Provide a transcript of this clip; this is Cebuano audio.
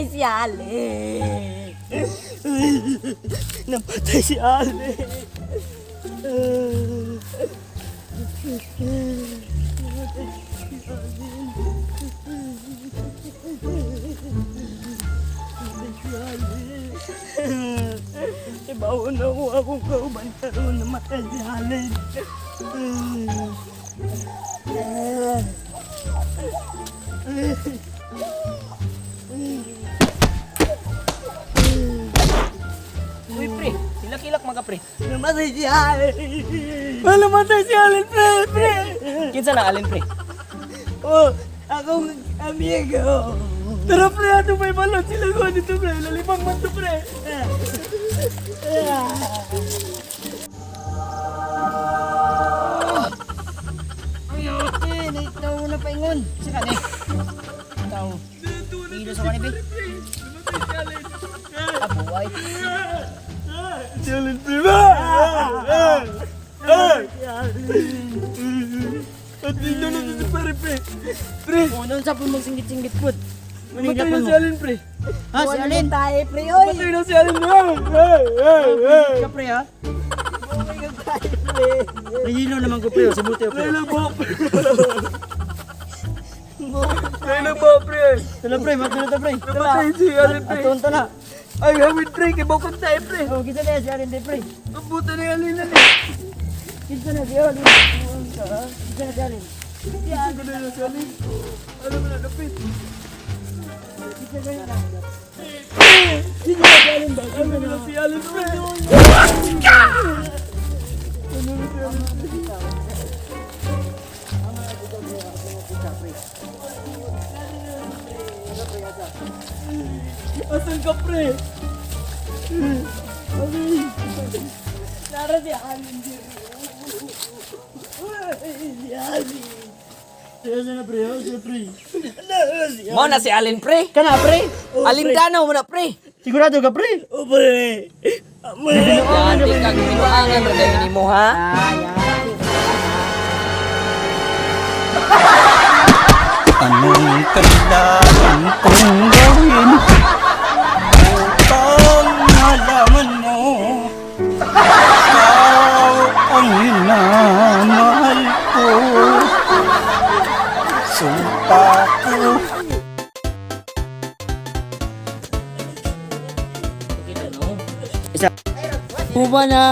Namatay si Allen. Namatay si Allen. Ibaon na ko akong kauban karon, namatay si Allen. Uy, pre. Hilak-hilak mga pre. Namatay si Allen. Namatay si Allen, pre, pre. Kinsa na Allen, pre? Oh, akong amigo. Tara, pre, ato may balon sila ko dito, pre. Lalipang man to, pre. Ay, ate, naitaw na paingon. Sa kani. Tao. Hilo sa kani, be. Abuay. Si Allen, pre. At dito na si pare, pre. Pre, Oh, noon sa po magsingit-singit po. namatay na si Allen, pre. Ha, si Alin? Tayo, pre, oy. Namatay na si Allen. Ka, pre, ha? Nahilo naman ko, pre. Sa buti, pre. Pre, po, pre. Pre, po, pre. Tala, pre. Matulog ta, pre. Namatay si Allen, pre. Aton ta na. Ay, hawid, pre. Kibukod tayo, pre. Oh, kita na si Alin, pre. Ang buta na yung Allen, eh. Kita na si Alin. Kita na si Alin. Gusto ko na yung si Allen. Ano mo na, lupit. Kita na si Alin ba? Ano na si Allen, pre? Ano na si Allen, pre? Asan ka, pre? Nara si Allen diri. Ay, si Allen. Siya na, pre. Oh, siya, pre. Nara si Mo na si Allen, pre. Kana, pre. Alin Dano mo na, pre. Sigurado ka, pre. Oh, pre. Amo. Dati ka ginuangan ra dahil nimo, ha? Ah, yan. Anong kailangan kong gawin upang malaman mo ikaw ang minamahal ko? Sumpa ko. Uba na.